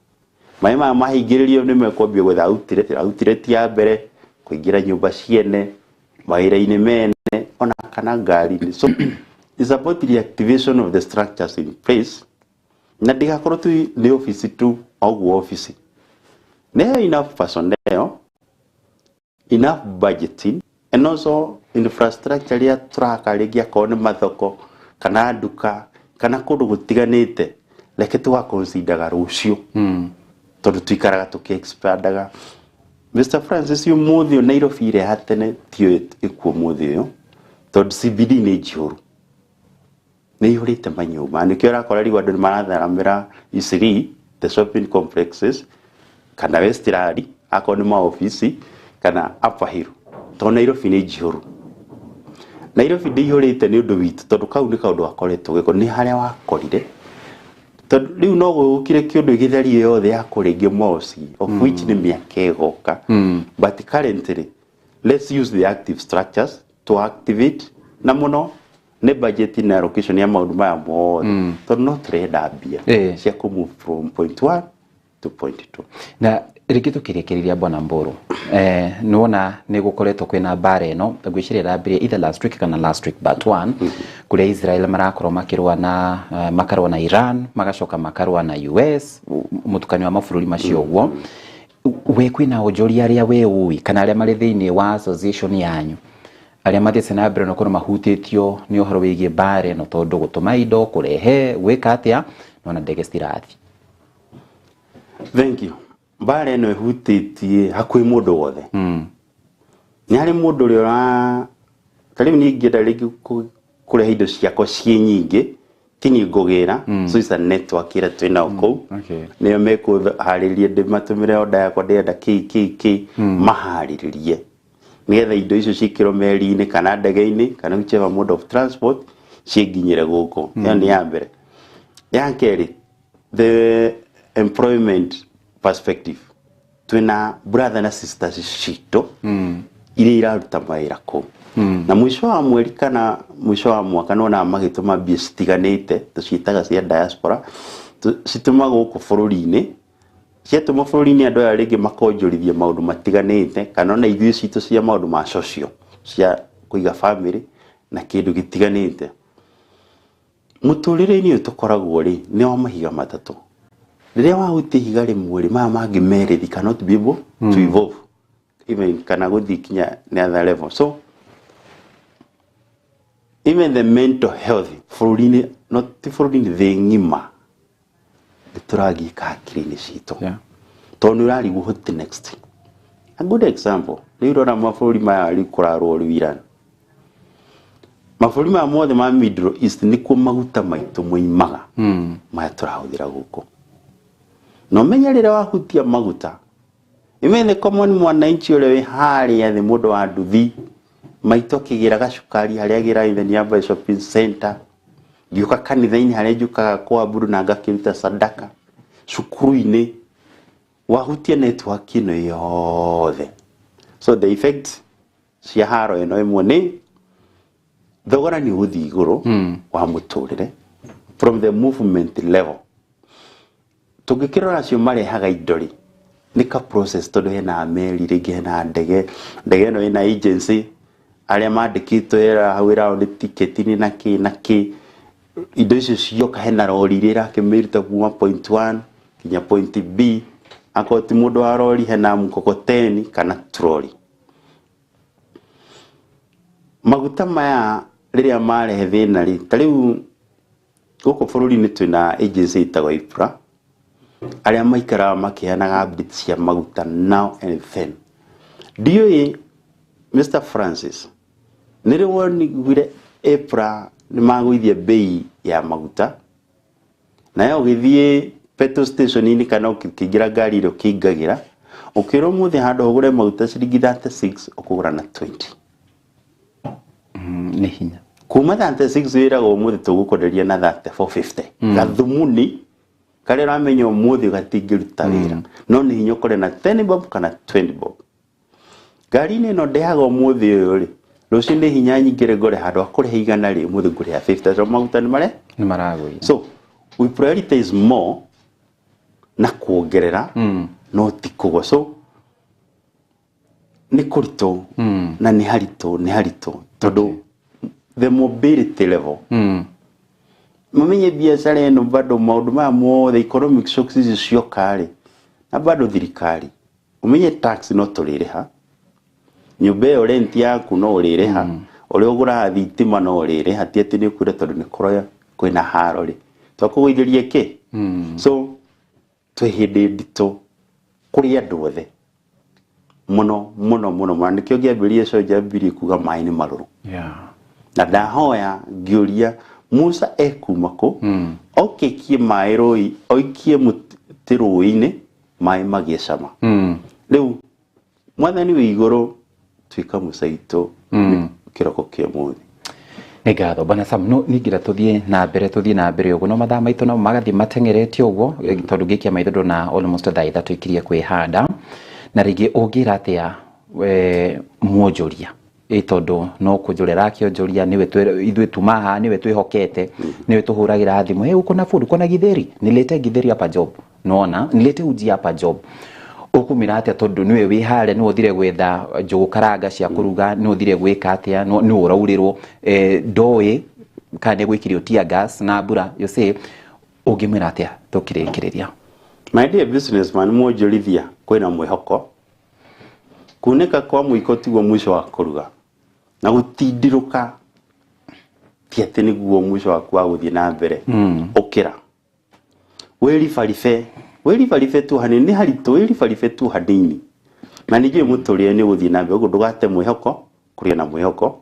Speaker 2: Maĩ maya mahingĩrĩrio nĩ mekwambia gwetha outlet, outlet ya mbere kũingĩra nyũmba ciene, mawĩra-inĩ mene, ona kana ngari-inĩ. So Is about the reactivation of the structures in place, na ndigakorwo tu nĩ ofici tu oguo, ofici nĩyo enough personnel, enough budgeting and also infrastructure ria turaka rĩngĩ, akorwo nĩ mathoko kana nduka kana kũndũ gũtiganĩte, reke tũgaconsideraga rũciũ, tondũ tuikaraga tũkĩ-expandaga. Mr Francis, ũmũthĩ ũyũ Nairobi ĩrĩa ya tene tiyo ĩkuo ũmũthĩ ũyũ, tondũ CBD nĩ njihũru, nĩ ihũrĩte manyũmba. Nĩkĩo ũrakora rĩu andũ nĩ maratharamĩra Eastleigh, the shopping complexes, kana Westland akorwo nĩ maobici, kana Upper Hill, tondũ Nairobi nĩ njihũru. Nairobi ndĩihũrĩte nĩ ũndũ witũ, tondũ kau nĩ kaũndũ gakoretwo gĩko nĩ harĩa wakorire, tondũ rĩu no gũgũkire kĩũndũ gĩtherie yothe ya kũrĩngĩ malls, of which nĩ mĩaka ĩgoka. But currently, let's use the active structures to activate, na mũno nĩ budget na allocation ya maũndũ maya mothe, tondũ no tũrenda mbia cia kũ move from point one to point two.
Speaker 1: Na rĩngĩ tũkĩrĩkĩrĩria, Bwana Mburu, nĩwona nĩ gũkoretwo kwĩna mbara ĩno, ngwĩciria ĩrambĩrĩria either last week kana last week but one, kũrĩa Israel marakorwo makĩrũa na makarũa na Iran, magacoka makarũa na US, mũtukanio wa mabũrũri macio ũguo. We kwĩna onjoria arĩa we ũĩ kana arĩa marĩ thĩinĩ wa association yanyu, arĩa mathiĩte na mbere na gũkorwo mahutĩtio nĩ ũhoro wĩgiĩ mbara ĩno, tondũ gũtũma indo, kũrehe, gwĩka atĩa, nona ndege citirathiĩ?
Speaker 2: Thank you. Mbara ĩno ĩhutĩtie hakuhĩ mũndũ wothe. Nĩ harĩ mũndũ ũrĩa ũra ta rĩu niĩ ingĩenda rĩngĩ kũrehe indo ciakwa ciĩ nyingĩ, ti niĩ ngũgĩra. So it's a network ĩrĩa twĩ nao kũu, nĩo mekũharĩria, ndĩmatũmĩre order yakwa, ndĩrenda kĩ kĩ kĩ, maharĩrĩrie nĩgetha indo icio ciĩkĩrwo meri-inĩ kana ndege-inĩ kana whichever mode of transport, ciĩnginyĩre gũkũ. Ĩyo nĩ ya mbere. Ya kerĩ, the employment perspective, twĩna brother na sisters citũ iria iraruta mawĩra kũu, na mũico wa mweri kana mũico wa mwaka nĩwonaga magĩtũma mbia citiganĩte, tũciĩtaga cia diaspora, citũma gũkũ bũrũri-inĩ. Ciatũma bũrũri-inĩ, andũ aya rĩngĩ makonjorithia maũndũ matiganĩte, kana ona ithuĩ citũ cia maũndũ ma social, cia kũiga family na kĩndũ gĩtiganĩte. Mũtũrĩre-inĩ ũyũ tũkoragwo rĩ, nĩ wa mahiga matatũ. Rĩrĩa wahutia ihiga rĩmwe rĩ, maya mangĩ merĩ they cannot be able to evolve even kana gũthiĩ kinya the other level. So even the mental health bũrũri-inĩ, no ti bũrũri-inĩ, thĩ ng'ima, nĩ tũragiĩka hakiri-inĩ citũ, tondũ nĩ ũrarigwo what next. A good example, rĩu ũrona mabũrũri maya rĩu kũrarũo rĩu Iran, mabũrũri maya mothe ma Middle East, nĩkuo maguta maitũ moimaga maya tũrahũthĩra gũkũ. Na ũmenye rĩrĩa wahutia maguta, imene common mwananchi ũrĩa wĩ harĩa thĩ, mũndũ wa nduthi maitũ akĩgĩra gacukari harĩa agĩra in the nearby shopping center, ngĩũka kanitha-inĩ harĩa njũkaga kwabudu na ngakĩruta sadaka, cukuru-inĩ, wahutia network ĩno yothe. So the effect cia haro ĩno ĩmwe nĩ thogora nĩ ũgũthiĩ igũrũ wa mũtũrĩre from the movement level. Tũngĩkĩrora acio marehaga indo rĩ, nĩ ka process, tondũ hena meri, rĩngĩ hena ndege, ndege ĩno ĩna agency arĩa mandĩkĩtwo wĩra hau, wĩra nĩ tiketi na kĩ na kĩ. Indo icio cioka, hena rori iria irakĩmĩruta kuma point 1 nginya point B. Akorwo ti mũndũ wa rori, hena mkokoteni kana troli. Maguta maya rĩrĩa marehe thĩna rĩ, ta rĩu gũkũ bũrũri-inĩ twĩna agency ĩtagwo EPRA, arĩa maikaraga makĩheanaga update cia maguta now and then. Ndiũĩ, Mr Francis, nĩ rĩ woniguire EPRA nĩ magũithia bei ya maguta, nayo ũgĩthiĩ petrol station-inĩ kana ũkĩingĩra ngari ĩrĩa ũkĩingagĩra, ũkĩrwo ũmũthĩ handũ ũgũre maguta ciringi 36 ũkũgũra na 20?
Speaker 1: Nĩ hinya.
Speaker 2: Kuma 36 wĩragwo ũmũthĩ tũgũkwenderia na 3450. Gathumuni karĩa ũramenya ũmũthĩ gatingĩruta wĩra, no nĩ hinya ũkore na 10 bob kana 20 bob. Ngari-inĩ ĩno ndĩhaga ũmũthĩ ũyũ rĩ, rũciũ nĩ hinya nyingĩre ngore handũ ha kũrĩha 100 rĩ, ũmũthĩ ngũrĩha 50, tondũ maguta nĩ marĩa
Speaker 1: nĩ maragũire.
Speaker 2: So we prioritize more na kuongerera, no ti kũgwa. So nĩ kũritũ na nĩ haritũ, nĩ haritũ, tondũ the mobility level. Mumenye biacara ĩno bado maũndũ maya mothe economic shocks ici cioka rĩ, na bado thirikari umenye tax no tũrĩrĩha, nyũmba ĩyo rent yaku no ũrĩrĩha, ũrĩa ũgũraga thitima no ũrĩrĩha, ti atĩ nĩ ũkwĩra tondũ nĩ kũroya kwĩna haro rĩ twakũgũithĩrie kĩ. So twĩ hĩndĩ nditũ kũrĩ andũ othe mũno mũno mũno mũno. Nĩkĩo ngĩambĩrĩria show njambĩrĩrie kuga maĩ nĩ marũrũ. Na ndahoya ngĩũria Musa ekuma kũ, okĩkie maĩ rũĩ, oikie mũtĩ rũĩ-inĩ maĩ magĩe cama. Rĩu mwathani wĩ igũrũ tuĩka Musa itũ kĩroko kĩa ũmũthĩ.
Speaker 1: Nĩ ngatho bwana Sam, no ningira tuthie na mbere ũguo, no mathaa maitũ no magathiĩ mateng'erete ũguo, tondũ ngĩikia maitho ndona almost thaa 3 ikirie kwĩhanda. Na rĩngĩ ũngĩra atĩa mwonjoria, tondũ no kũnjũria arakĩonjoria, nĩwe ithuĩ tuma haha, nĩwe twĩhokete, nĩwe tũhũragĩra thimũ, hey, uko na food, uko na githeri, nilete githeri hapa job, nona nilete uji hapa job. Ũkũmĩra atĩa tondũ nĩwe wĩ harĩa, nĩwe ũthire gwetha njũgũ karanga cia kũruga, nĩwe ũthire gwĩka atĩa, nĩwe ũraurĩrwo, ndoĩ kana nĩ gwĩkirio tear gas na mbura, you see, ũngĩmwĩra atĩa tũkĩrĩkĩrĩria?
Speaker 2: My dear businessman, mwonjorithia kwĩna mwĩhoko, kunĩka kwa mũiko tiguo mũico wa kũruga, na gũtindirũka ti atĩ nĩguo mũico waku wa gũthiĩ na mbere. Ũkĩra wĩribaribe tu hanini, nĩ haritũ, wĩribaribe tu hanini, na ningĩ mũtũrĩre nĩ gũthiĩ na mbere. Ũguo ndũgate mwĩhoko, kũrĩa na mwĩhoko.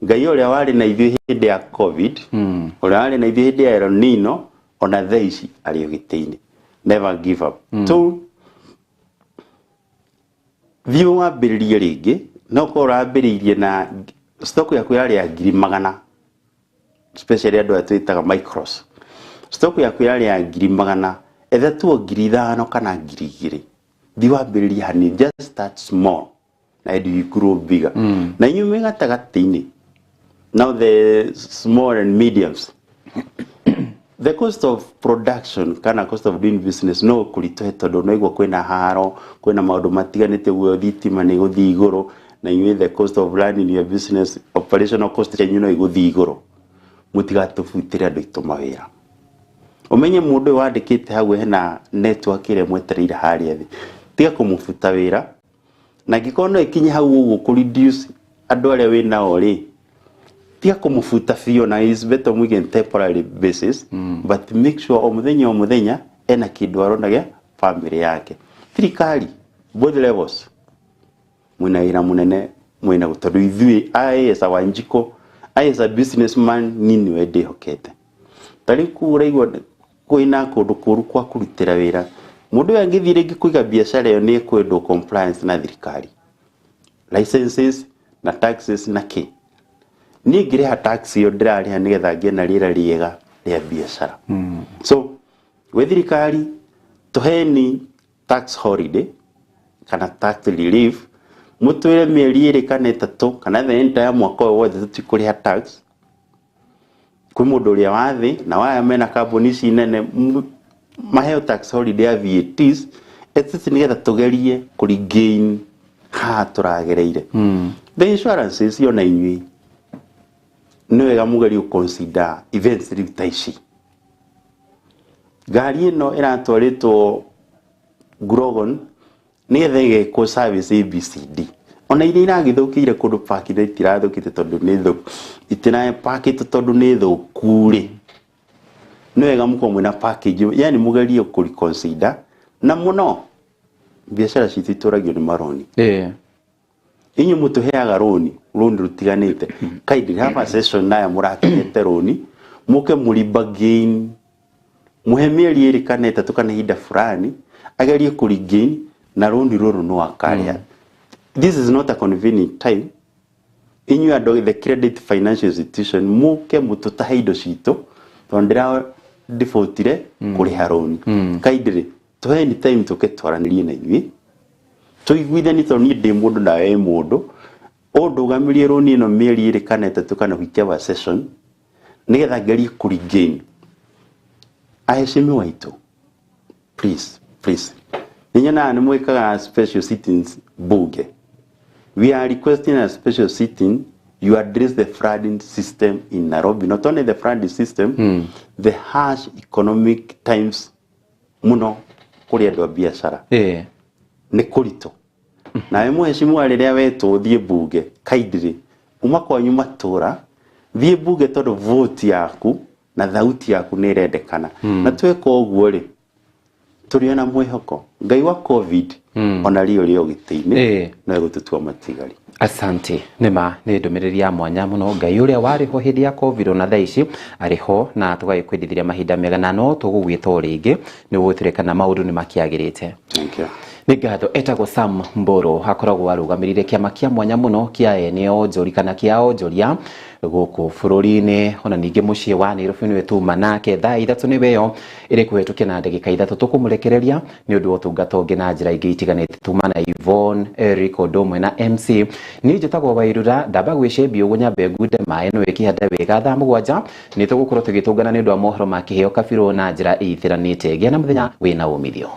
Speaker 2: Ngai ũrĩa warĩ na ithuĩ hĩndĩ ya COVID, ũrĩa warĩ na ithuĩ hĩndĩ ya El Nino, ona thaa ici arĩ o gĩtĩ-inĩ. Never give up. Two, thiĩ wambĩrĩrie rĩngĩ, no korwo ũrambĩrĩirie na stock yaku yarĩ ya 100,000, especially andũ aya twĩtaga micros, stock yaku yarĩ ya 100,000, etha tuo 5,000 kana 2,000, thiĩ wambĩrĩrie hanini, just start small and you grow bigger. Na inyuĩ mwĩ gatagatĩ-inĩ, now the small and mediums, the cost of production kana cost of doing business no kũritũhe, tondũ no igua kwĩna haro, kwĩna maũndũ matiganĩte, ũguo thitima nĩ ĩgũthiĩ igũrũ, na inyuĩ the cost of running your business, operational cost yanyu no ĩgũthiĩ igũrũ. Mũtigatũbutĩre andũ aitũ mawĩra. Ũmenye mũndũ ũyũ wandĩkĩte hau hena network ĩrĩa mwetereire harĩa thĩ, tiga kũmũbuta wĩra, na angĩkorwo no ĩkinye hau ũguo kũ reduce andũ arĩa wĩ nao rĩ, tiga kũmũbuta biũ, na is better mũige temporary basis, but make sure o mũthenya o mũthenya ena kĩndũ arona gĩa family yake. Thirikari both levels mwĩna wĩra mũnene mwĩna, tondũ ithuĩ I as a Wanjikũ, I as a businessman, niĩ nĩwe ndĩhokete. Ta rĩu kũu ũraigua kwĩna kũndũ kũru kwa kũrutĩra wĩra, mũndũ ũyũ angĩthiĩ rĩngĩ kũiga biacara ĩyo nĩ ekwendwo compliance na thirikari, licenses na taxes na kĩ. Niĩ ngĩrĩha tax ĩyo ndĩrarĩha nĩgetha ngĩe na rĩera rĩega rĩa biacara. So gwĩ thirikari tũheni tax holiday kana tax relief, mũtwĩre mĩeri 2 kana 3 kana the entire mwaka ũyũ wothe tũtikũrĩha tax. Kwĩ mũndũ ũrĩa wa thĩ na waya mena kambuni ici nene maheo tax holiday ya VATs, at nĩgetha tũgerie kũ regain haha tũragereire. The insurances ona inyuĩ nĩ wega mũgerie gũ consider events rĩu ta ici. Ngari ĩno ĩratwarĩtwo Grogon nĩgetha ĩgekwo service ABCD, ona iria iragĩthũkĩire kũndũ park na itirathũkĩte tondũ nĩ thũku, itirapakĩtwo tondũ nĩ thũku rĩ, nĩ wega mũkorwo mwĩna package, yani mũgerie kũ reconsider. Na mũno biacara citũ itũragio nĩ maroni. Inyuĩ mũtũheaga rũni, rũni rũtiganĩte. Kindly have a session naya mũratũhete rũni, mũke mũri-bargain, mũhe mĩeri 2 kana 3 kana ihinda fulani agerie kũ regain na rũni rũrũ no akarĩa. This is not a convenient time. Inyuĩ andũ the credit financial institution mũke mũtũtahe indo citũ tondũ ndĩra defaultire kũrĩha rũni. Kindly tũheni time tũke twaranĩrie na inyuĩ, tũiguithanie, tondũ niĩ ndĩ mũndũ nawe wĩ mũndũ, ũndũgamirie rũni ĩno mĩeri 2 kana 3 kana whichever session nĩgetha ngerie kũ regain. Aheshimiwa aitũ, please please, nĩ nyonaga nĩ mwĩkaga special sittings bunge. We are requesting a special sitting You address the flooding system in Nairobi. Not only the flooding system, the harsh economic times muno kũrĩ andũ a biacara. Nĩ kũritũ. Nawe mheshimiwa rĩrĩa wetwo ũthiĩ mbunge kindly uma kwanyu matũra thiĩ mbunge tondũ vote yaku na thauti yaku nĩ ĩrendekana. Na tweka ũguo rĩ, tũrĩ ona mwĩhoko Ngai wa COVID ona rio rĩo gĩtĩ-inĩ no egũtũtua matigari.
Speaker 1: Asante. Nĩma nĩ ndũmĩrĩri ya mwanya mũno. Ngai ũrĩa warĩ ho hĩndĩ ya COVID ona thaa ici arĩ ho, na tũgagĩkwendithĩria mahinda mega, na no tũgũgwĩta o rĩngĩ nĩguo gũtuĩre kana maũndũ nĩ makĩagĩrĩte.
Speaker 2: Thank you.
Speaker 1: Nĩ ngatho. Etagwo Sam Mburu, akoragwo arũgamĩrĩire kĩama kĩa mwanya mũno kĩa ene onjori kana kĩa onjoria gũkũ bũrũri-inĩ, ona ningĩ mũciĩ wa Nairobi nĩwe tuma nake. Thaa 3 nĩwe ĩyo ĩrĩ kũhetũkia na ndagĩka 3 tũkũmũrekereria nĩ ũndũ wa ũtungata ũngĩ na njĩra ingĩ itiganĩte. Tuma na Yvonne Eric ũndũ ũmwe na MC. Niĩ njĩtagwo Wairura, ndamba gwĩcembia ũguo nyambe ngunde maĩ no ĩkĩhanda wega. Thaa 7 nĩ tũgũkorwo tũgĩtũngana nĩ ũndũ wa mohoro ma kĩheo kabirũ na njĩra ĩitĩranĩte. Gĩa na mũthenya wĩna umithio.